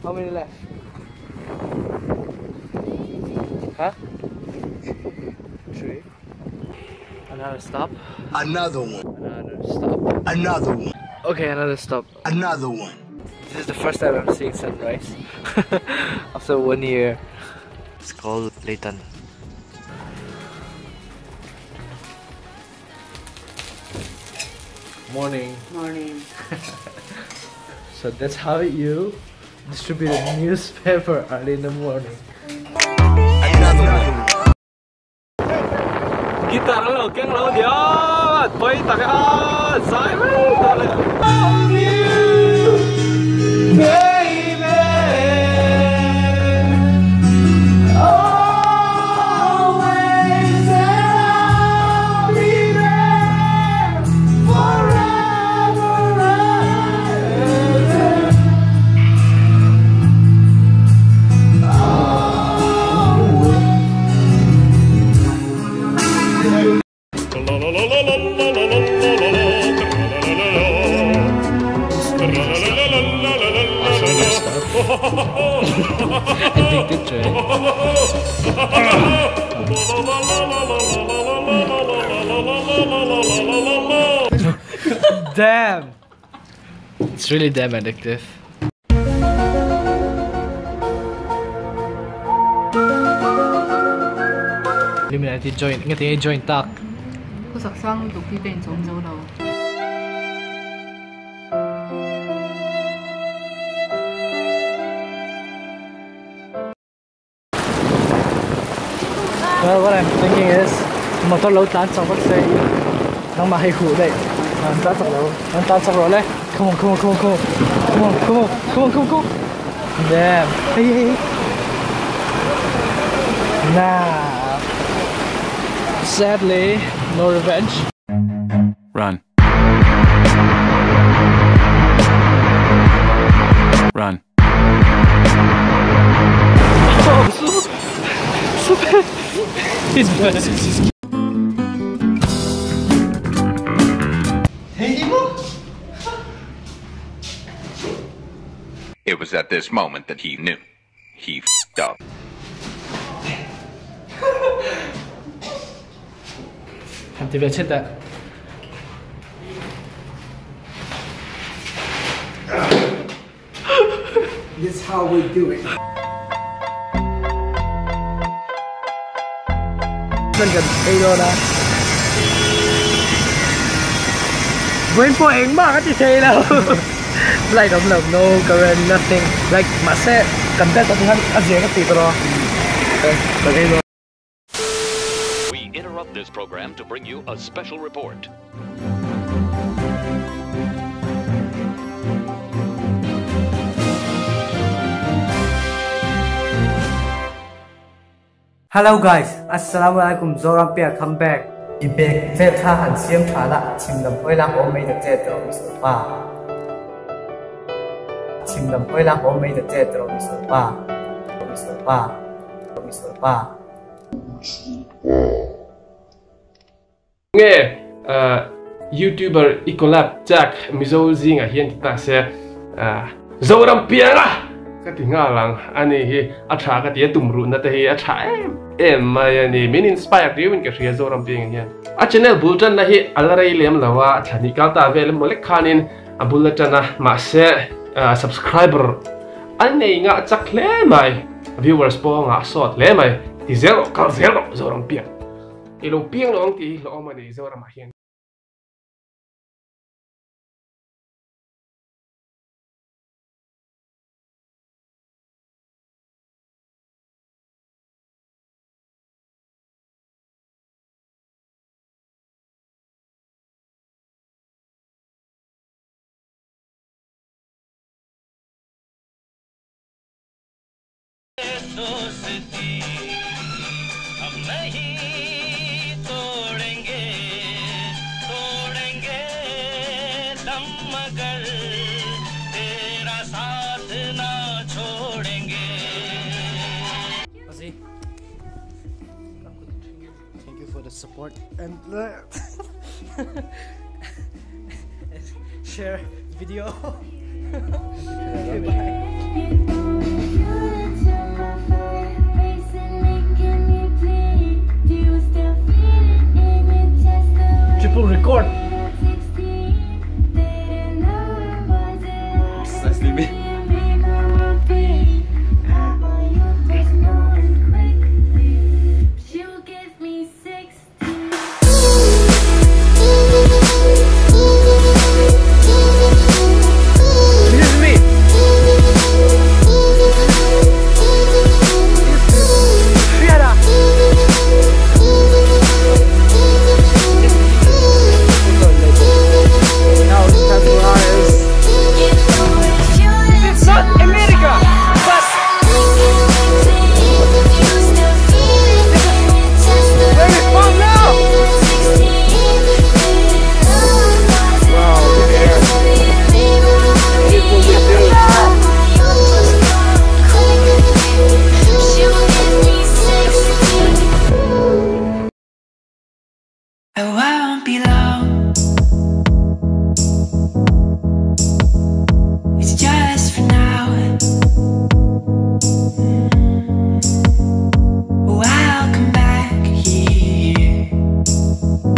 How many left? Huh? 3. Another stop. Another one. Another stop. Another one. Okay, another stop. Another one. This is the first time I'm seeing sunrise after 1 year. It's called Leitan. Morning. Morning. So that's how you distribute a newspaper early in the morning. Another one. Guitar lo keng lo dia, poi tak a, sai mai ta le. Addicted to it. Damn! It's really damn addictive. Illuminati join. Ingat yung join tak. Kusaksan lukhi pen zong zo lo. Well, what I'm thinking is, motor lo tan chak vak se, nang ma hei hu dei, nang ta chak lo, nang ta chak ro le. Come on, come on, come on, come on, come on, come on, come on, come on, come on. Damn. Hey, hey, hey. Nah. Sadly, no revenge. Run. Run. Oh, so bad. He's bad. Hey, Imo. It was at this moment that he knew. He f***ed up. That. This is how we do it. Brain po eng ma ka ti thei lo. Light om lo, no current, nothing. Like ma se kan bet han a zia ka ti tro. We interrupt this program to bring you a special report. Hello guys, Assalamualaikum, Zoram Piang come back. Ibek vel tha han siam tha la chim lam hoi lang om mai ta che tro mi so pa. Chim lam hoi lang om mai ta che tro mi so pa. Mi so pa. Mi so pa. Nge YouTuber i collab Jack Mizo zinga hian ta se Zoram Piang ka ti nga lang ani hi a tha ka ti tum ru na te hi a tha em em mai ani min inspire ti min ka hria Zoram Piang hian a channel bulletin na hi alrei lem lawa thani kal ta vel molek khanin a bulletin na ma se subscriber an nei nga chak hle mai viewers po nga sot hle mai ti zero kal zero Zoram Piang ilo piang long ti lo omani Zoram hian. Thank you for the support and share video. Okay, bye. Triple record. This is me. Rihanna. Now it's time for ours. It's not America, but where we from now. Wow, the air. Beautiful view. Oh, I won't be long.